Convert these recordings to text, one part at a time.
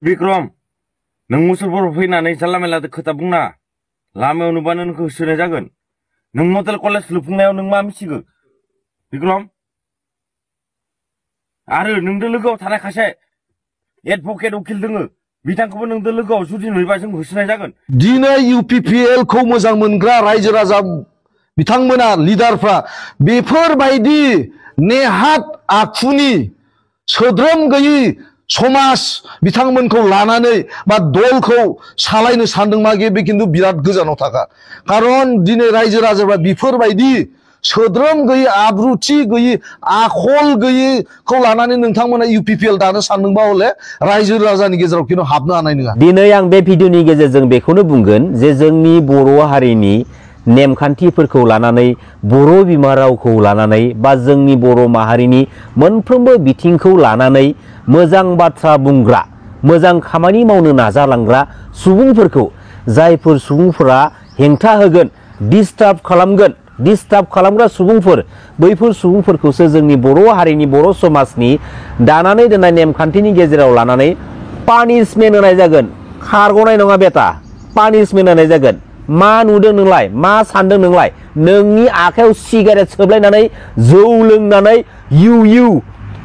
बिक्रम नों मुसलपुर फैनानै जानला मेला खोथा बुंना लामायाव नुबानो नोंखौ होसोनाय जागोन नों मडेल कलेज लुफुंनायाव नों मा मिथिगौ बिक्रम आरो नोंदो लोगोआव थानाय खासे एडभकेट उकिल दोङो बिथांखौबो नोंदो लोगोआव जुदि नुयोबा जों होसोनाय जागोन दिनै इउपिपिएल खौ मोजां मोनग्रा रायजो राजा बिथांमोना लिडारफ्रा बेफोरबायदि नेहात आखुनि सोद्रोम गैयि समाज बिथांमोनखौ लानानै बा दलखौ सालायनो सानदोंबा बे खिन्थु बिराद गोजानाव थाखा खारन दिनै रायजो राजाफ्रा बेफोरबायदि सोद्रोम गैयि आब्रुथि गैयि आखल गैयिखौ लानानै नोंथांमोना इउपिपिएल दानो सानदोंबा हले रायजो राजानि गेजेराव खिन्थु हाबनो हानाय नङा। दिनै आं बे भिडिअनि गेजेरजों बेखौनो बुंगोन जे जोंनि बर' हारिनि नेमखान्थिफोरखौ लानानै बर' बिमा रावखौ लानानै बा जोंनि बर' माहारिनि मोनफ्रोमबो बिथिंखौ लानानै मोजां बाथ्रा बुंग्रा मोजां खामानि मावनो नाजालांग्रा सुबुंफोरखौ जायफोर सुबुंफोरा हेंथा होगोन डिस्टार्ब खालामग्रा सुबुंफोर बैफोर सुबुंफोरखौसो जोंनि बर' हारिनि बर' समाजनि दानानै दोननाय नेमखान्थिनि गेजेराव लानानै पानिशमेन्ट होनाय जागोन खारग'नाय नङा बेटा पानिशमेन्ट होनाय जागोन। मा नुदों नोंलाय मा सानदों नोंलाय नोंनि आखायाव सिगारेट सोबलायनानै जौ लोंनानै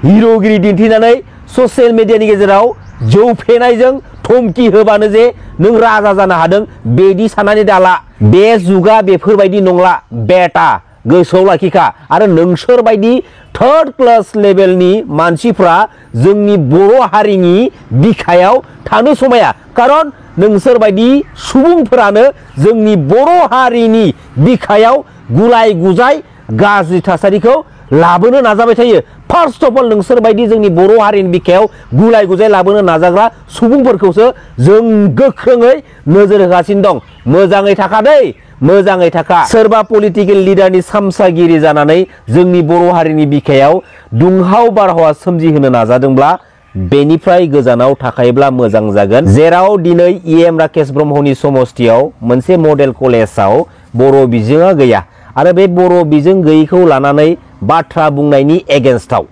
हिर'गिरि दिन्थिनानै ससियेल मिडियानि गेजेराव जौ फेनायजों धमकी होबानो जे नों राजा जानो हादों बेदि साननानै दाला बे जुगा बेफोरबायदि नंला बेटा गोसोआव लाखिखा आरो नोंसोर बायदि थर्ड क्लास लेभेलनि मानसिफ्रा जोंनि बर' हारिनि बिखायाव थानो समाया खारन नोंसोर बायदि सुबुंफोरानो जोंनि बर' हारिनि बिखायाव गुलाय गुजाय गाज्रि थासारिखौ लाबोनो नाजाबाय थायो। फार्स्ट अफ अल नोंसोर बायदि जोंनि बर' हारिनि बिखायाव गुलाय गुजाय लाबोनो नाजाग्रा सुबुंफोरखौसो जों गोख्रोङै नोजोर होगासिनो दं। मोजाङै थाखा दै मोजाङै थाखा सोरबा पलिटिकेल लिडारनि सामसागिरि जानानै जोंनि बर' हारिनि बिखायाव दुंहाव बारहावा सोमजिहोनो नाजादोंब्ला बेनिफ्राय गोजानाव थाखायोब्ला मोजां जागोन। जेराव दिनै EM राकेश ब्रह्मनि समस्थियाव मोनसे मडेल कलेजाव बर' बिजोङा गैया आरो बे बर' बिजों गैयैखौ लानानै बाथ्रा बुंनायनि एगेन्स्टआव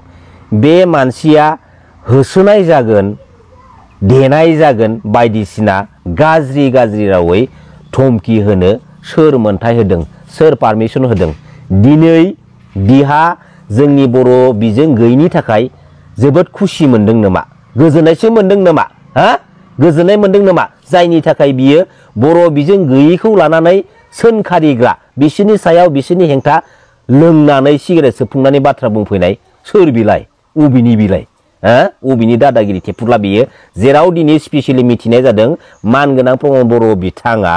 बे मानसिया होसोनाय जागोन देनाय जागोन बायदिसिना गाज्रि रावै धमकी होनो सोर मोनथाय होदों सोर पारमिसन होदों दिनै बिहा जोंनि बर' बिजों गैयैनि थाखाय जोबोद खुसि मोनदों नामा गोजोननायसो मोनदों नामा गोजोननाय मोनदों नामा जायनि थाखाय बियो बर' बिजों गैयैखौ लानानै सोंखारिग्रा बिसोरनि सायाव बिसोरनि हेंथा लोंनानै सिगारेट सोबफुंनानै बाथ्रा बुंफैनाय सोर बिलाय उबिनि बिलाय उबिनि दादागिरि थेफुरला बियो जेराव दिनै स्पेसियेलि मिथिनाय जादों मानगोनां प्रमद बर' बिथाङा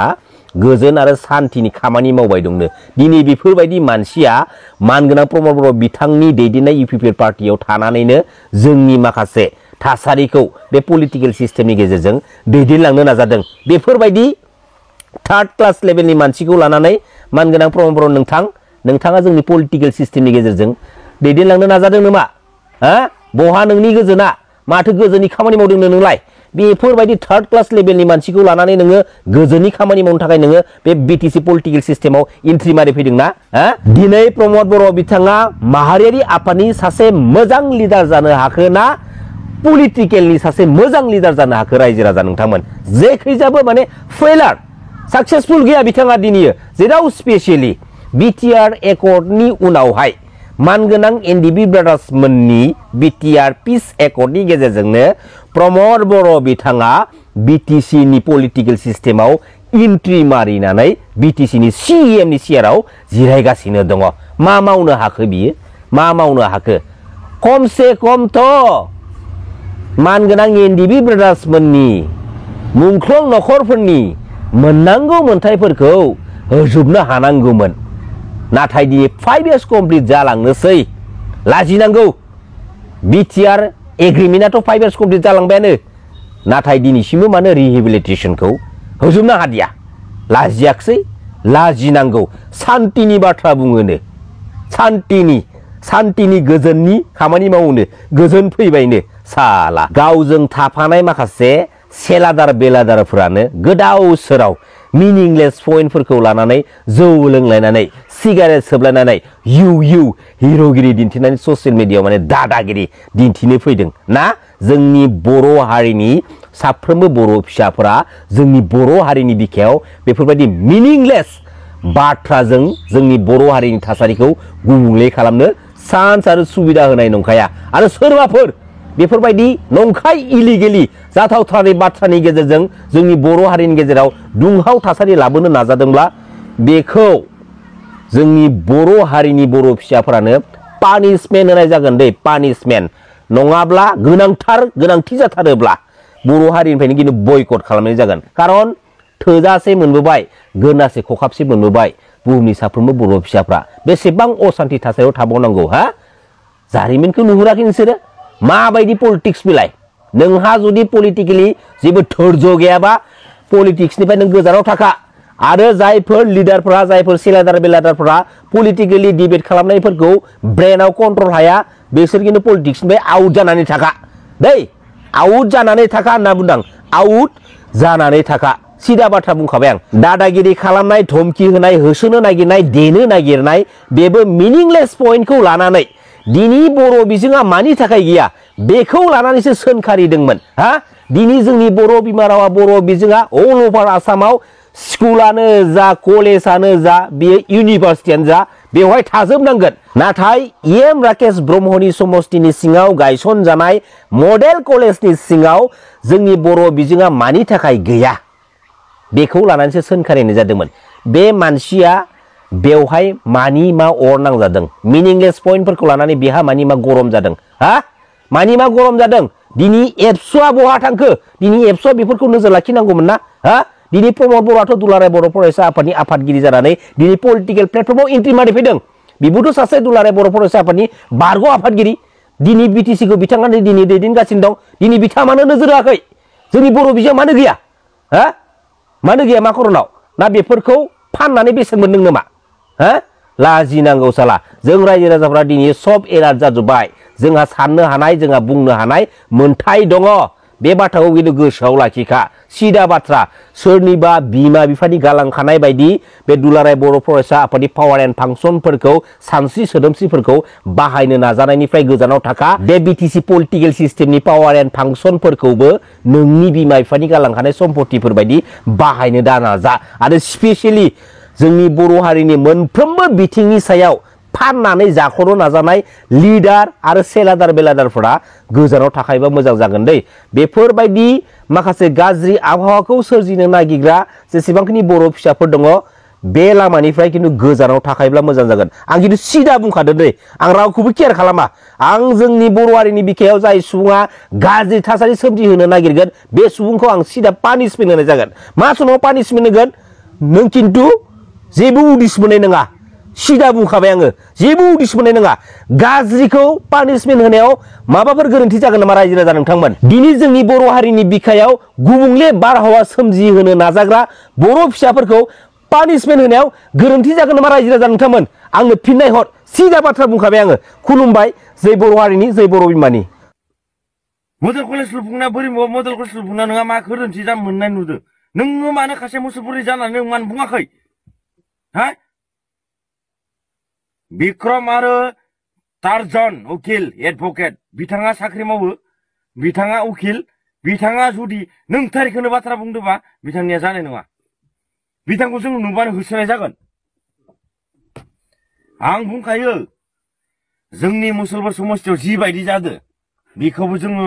गोजोन आरो सान्थिनि खामानि मावबाय दंनो दिनै बेफोरबायदि मानसिया मानगोनां प्रमद बर' बिथांनि दैदेननाय इउपिपिएल पार्टियाव थानानैनो जोंनि माखासे थासारिखौ बे पलिटिकेल सिस्टेमनि गेजेरजों दैदेनलांनो नाजादों। बेफोरबायदि थार्ड क्लास लेभेलनि मानसिखौ लानानै मानगोनां प्रमद बर' नोंथाङा जोंनि पलिटिकेल सिस्टेमनि गेजेरजों दैदेनलांनो नाजादों नामा बहा नोंनि गोजोना माथो गोजोननि खामानि मावदों नोंलाय बेफोरबायदि थार्ड क्लास लेभेलनि मानसिखौ लानानै नोङो गोजोननि खामानि मावनो थाखाय नोङो बे बिटिसि पलिटिकेल सिस्टेमाव एन्ट्रि मारि फैदोंना दिनै प्रमद बर' बिथाङा माहारियारि आफादनि सासे मोजां लिडार जानो हाखो ना पलिटिकेलनि सासे मोजां लिडार जानो हाखो रायजो राजा नोंथांमोन जेखैजाबो माने फेलार साक्सेसफुल गैया बिथाङा दिनै जेराव स्पेसियेलि बिटिआर एकर्डनि उनावहाय मानगोनां एनडिबि ब्रादार्स मोननि बिटिआर पिस एकर्डनि गेजेरजोंनो प्रमद बर' बिथाङा बिटिसिनि पलिटिकेल सिस्टेमाव एन्ट्रि मारिनानै बिटिसिनि सिएमनि चेयाराव जिरायगासिनो दङ। मा मावनो हाखो बियो मा मावनो हाखो खमसे खमथ' मानगोनां एनडिबि ब्रादार्स मोननि मुंख्लं नखरफोरनि मोननांगौ मोनथायफोरखौ होजोबनो हानांगौमोन नाथाय दिनै 5 years कमप्लिट जालांनोसै लाजिनांगौ बिटिआर एग्रिमेन्टआथ' 5 years कमप्लिट जालांबायानो नाथाय दिनैसिमबो मानो रिहेबिलिटेसनखौ होजोबनो हादिया लाजियाखसै लाजिनांगौ सान्तिनि बाथ्रा बुङोनो सान्तिनि गोजोननि खामानि मावनो गोजोन फैबायनो साला गावजों थाफानाय माखासे सेलादार बेलादारफोरानो गोदाव सोराव मिनिंलेस पइन्टफोरखौ लानानै जौ लोंलायनानै सिगारेट सोबलायनानै इउ हिर'गिरि दिन्थिनानै ससियेल मिडियायाव माने दादागिरि दिन्थिनो फैदों ना जोंनि बर' हारिनि साफ्रोमबो बर' फिसाफोरा जोंनि बर' हारिनि बिखायाव बेफोरबायदि मिनिंलेस बाथ्राजों जोंनि बर' हारिनि थासारिखौ गुबुंले खालामनो चान्स आरो सुबिदा होनाय नंखाया आरो सोरबाफोर बेफोरबायदि नंखाय इलिगेलि जाथावथारै बाथ्रानि गेजेरजों जोंनि बर' हारिनि गेजेराव दुंहाव थासारि लाबोनो नाजादोंब्ला बेखौ जोंनि बर' हारिनि बर' फिसाफोरानो पानिशमेन्ट होनाय जागोन दै पानिशमेन्ट नङाब्ला गोनांथि जाथारोब्ला बर' हारिनिफ्रायनो खिन्थु बयकट खालामनाय जागोन खारन थोजासे मोनबोबाय गोनासे खखाबसे मोनबोबाय बुहुमनि साफ्रोमबो बर' फिसाफ्रा बेसेबां असान्ति थासारियाव थाबावनांगौ हा जारिमिनखौ नुहुराखै नोंसोरो माबायदि पलिटिक्स बिलाय नोंहा जुदि पलिटिकेलि जेबो धैर्य गैयाबा पलिटिक्सनिफ्राय नों गोजानाव थाखा आरो जायफोर लिडारफोरा जायफोर सेलादार बेलादारफोरा पलिटिकेलि डिबेट खालामनायफोरखौ ब्रेनाव कन्ट्रल हाया बिसोर खिन्थु पलिटिक्सनिफ्राय आउट जानानै थाखा दै आउट जानानै थाखा होनना बुंदां आउट जानानै थाखा सिदा बाथ्रा बुंखाबाय आं दादागिरि खालामनाय धमकी होनाय होसोनो नागिरनाय देनो नागिरनाय बेबो मिनिंलेस पइन्टखौ लानानै दिनै बर' बिजोङा मानि थाखाय गैया बेखौ लानानैसो सोंखारिदोंमोन हा दिनै जोंनि बर' बिमा रावा बर' बिजोङा अल अभार आसामाव स्कुलानो जा कलेजानो जा बेयो इउनिभार्सिटियानो जा बेवहाय थाजोबनांगोन नाथाय एम राकेश ब्रह्मनि समस्तिनि सिङाव गायसनजानाय मडेल कलेजनि सिङाव जोंनि बर' बिजोङा मानि थाखाय गैया बेखौ लानानैसो सोंखारिनाय जादोंमोन बे मानसिया बेवहाय मानि मा अर नांजादों मिनिंलेस पइन्टफोरखौ लानानै बेहा मानि मा गरम जादों हा मानि मा गरम जादों दिनै एबसुआ बहा थांखो दिनै एबसुआ बेफोरखौ नोजोर लाखिनांगौमोन ना हा दिनै प्रमद बर'आथ' दुलाराय बर' फरायसा आफादनि आफादगिरि जानानै दिनै पलिटिकेल प्लेटफर्माव एन्ट्रि मारिफैदों बेबोथ' सासे दुलाराय बर' फरायसा आफादनि बारग' आफादगिरि दिनै बिटिसिखौ बिथाङानो दिनै दैदेनगासिनो दं दिनै बिथाङा मानो नोजोर होआखै जोंनि बर' बिजोङा मानो गैया हा मानो गैया मा खारनाव ना बेफोरखौ फाननानै बेसेन मोनदों नामा हा लाजिनांगौ साला जों रायजो राजाफ्रा दिनै सब एलार्ट जाजोब्बाय जोंहा साननो हानाय जोंहा बुंनो हानाय मोन्थाय दङ बे बाथ्राखौ खिन्थु गोसोआव लाखिखा सिदा बाथ्रा सोरनिबा बिमा बिफानि गालांखानाय बायदि बे दुलाराय बर' फरायसा आफादनि पावार एन्ड फांसनफोरखौ सानस्रि सोदोमस्रिफोरखौ बाहायनो नाजानायनिफ्राय गोजानाव थाखा बे बिटिसि पलिटिकेल सिस्टेमनि पावार एन्ड फांसनफोरखौबो नोंनि बिमा बिफानि गालांखानाय सम्पतिफोर बायदि बाहायनो दा नाजा आरो स्पेसियेलि जोंनि बर' हारिनि मोनफ्रोमबो बिथिंनि सायाव फाननानै जाख'नो नाजानाय लिडार आरो सेलादार बेलादारफोरा गोजानाव थाखायोबा मोजां जागोन दै बेफोरबायदि माखासे गाज्रि आबहावाखौ सोरजिनो नागिरग्रा जेसेबांखिनि बर' फिसाफोर दङ बे लामानिफ्राय खिन्थु गोजानाव थाखायोब्ला मोजां जागोन आं खिन्थु सिदा बुंखादों दै आं रावखौबो केयार खालामा आं जोंनि बर' हारिनि बिखायाव जाय सुबुङा गाज्रि थासारि सोमजिहोनो नागिरगोन बे सुबुंखौ आं सिदा पानिशमेन्ट होनाय जागोन मा समाव पानिशमेन्ट होगोन नों खिन्थु जेबो उदिस मोननाय नङा सिदा बुंखाबाय आङो जेबो उदिस मोननाय नङा गाज्रिखौ पानिशमेन्ट होनायाव माबाफोर गोरोन्थि जागोन नामा रायजो राजा नोंथांमोन दिनै जोंनि बर' हारिनि बिखायाव गुबुंले बारहावा सोमजिहोनो नाजाग्रा बर' फिसाफोरखौ पानिशमेन्ट होनायाव गोरोन्थि जागोन नामा रायजो राजा नोंथांमोन आंनो फिननाय हर सिदा बाथ्रा बुंखाबाय आङो खुलुमबाय जै बर' हारिनि जै बर' बिमानि मडेल कलेज लुफुंनाया बोरै मडेल कलेज लुफुंना नोंहा मा गोरोन्थि जा मोननाय नुदों नोङो मानो खासे मुसलपुरि जानानै नों मानो बुङाखै हा बिक्रम आरो टार्जन उकिल एडभकेट बिथाङा साख्रि मावो बिथाङा उकिल बिथाङा जुदि नोंथारखौनो बाथ्रा बुंदोंबा बिथांनिया जानाय नङा बिथांखौ जों नुबानो होसोनाय जागोन आं बुंखायो जोंनि मुसलपुर समस्तियाव जिबायदि जादों बेखौबो जोङो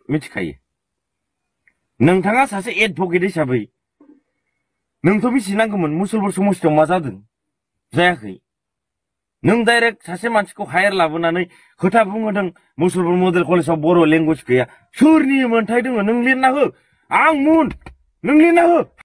मिथिखायो नोंथाङा सासे एडभकेट हिसाबै नोंथ' मिथिनांगौमोन मुसलपुर समस्तियाव मा जादों जायाखै नों डाइरेक्ट सासे मानसिखौ हायार लाबोनानै खोथा बुंहोदों मुसलपुर मडेल कलेजाव बर' लेंगुवेज गैया सोरनि मोन्थाय दङ नों लिरना हो आं मुन नों लिरना हो